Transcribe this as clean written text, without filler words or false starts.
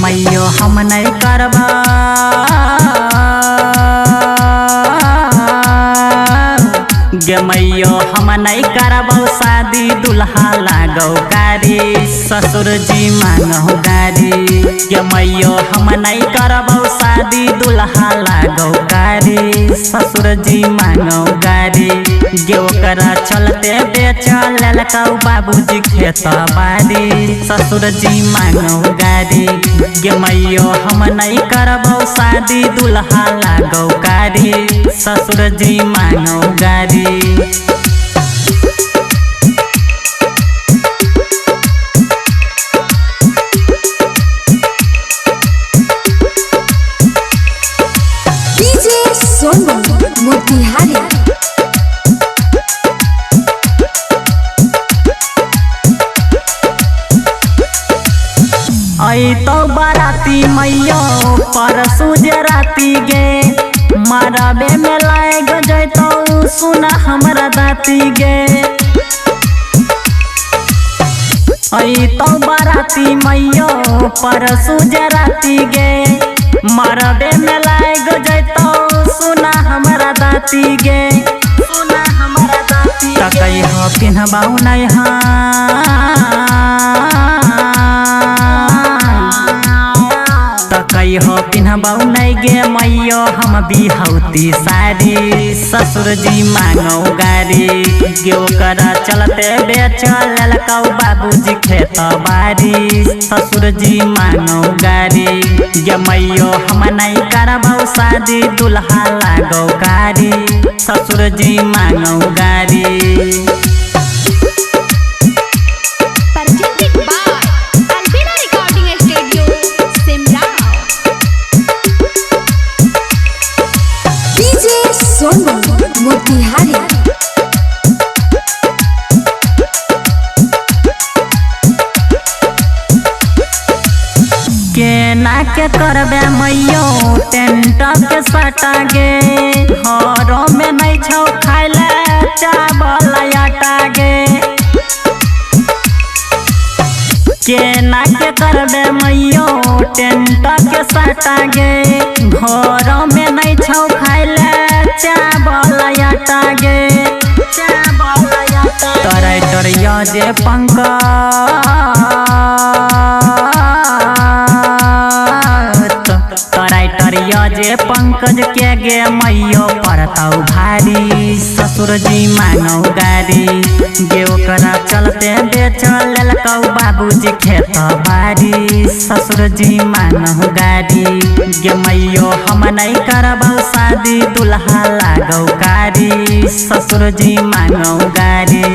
मैयो हम नहीं करबा, गे मैयो हम नहीं करबौ शादी दुल्हा लागौ कारी, ससुर जी मांगौ गारी। गे मैयो हम नहीं करबौ शादी दुल्हा लागौ कारी, ससुर जी मांगौ गारी। गे ओकरा चलते बेच लेलकौ बाबूजी खेत बारी, ससुर जी मांगौ गारी। गे मैयो हम नहीं करबौ शादी दुल्हा लागौ कारी, ससुर जी मांगौ गारी। डीजे सोनू मोतिहारी। ऐ तो बाराती मैयो परसू जे राती गे, मरबे में लाग जैतौ सुना हमरा दाती गे। ऐ तो बाराती मैयो परसू जे राती गे, मरबे में लाग जैतौ सुना हमरा दाती गे, सुना हमरा दाती। तकै हो पिन्हबौ नै हो पिन्हबौ नै गे मैयो हम बिहौती साड़ी, ससुर जी मांगौ गारी। गे ओकरा चलते बेच लेलकौ बाबूजी खेत बारी, ससुर जी मांगौ गारी। गे मैयो हम नहीं करबौ शादी दुल्हा लागौ कारी, ससुर जी मांगौ गारी। Presented by Albina Recording Studio, Simrao. DJ Sonu Motihari. केना के करबे मैयो टेंट के सटा गे, घरो में नहीं छौ खाइले चावल आटा गे। केना के करबे मैयो टेंट के सटा गे, घरो में नहीं छौ खाइले चावल आटा गे, चावल आटा। तोरे डरिया जे पंकज, जे पंकज के गे मैयो पड़तौ भारी, ससुर जी मांगौ गारी। गे ओकरा चलते बेच लेलकौ बाबूजी खेत बारी, ससुर जी मांगौ गारी। गे मैयो हम नहीं करबौ शादी दुल्हा लागौ कारी, ससुर जी मांगौ गारी।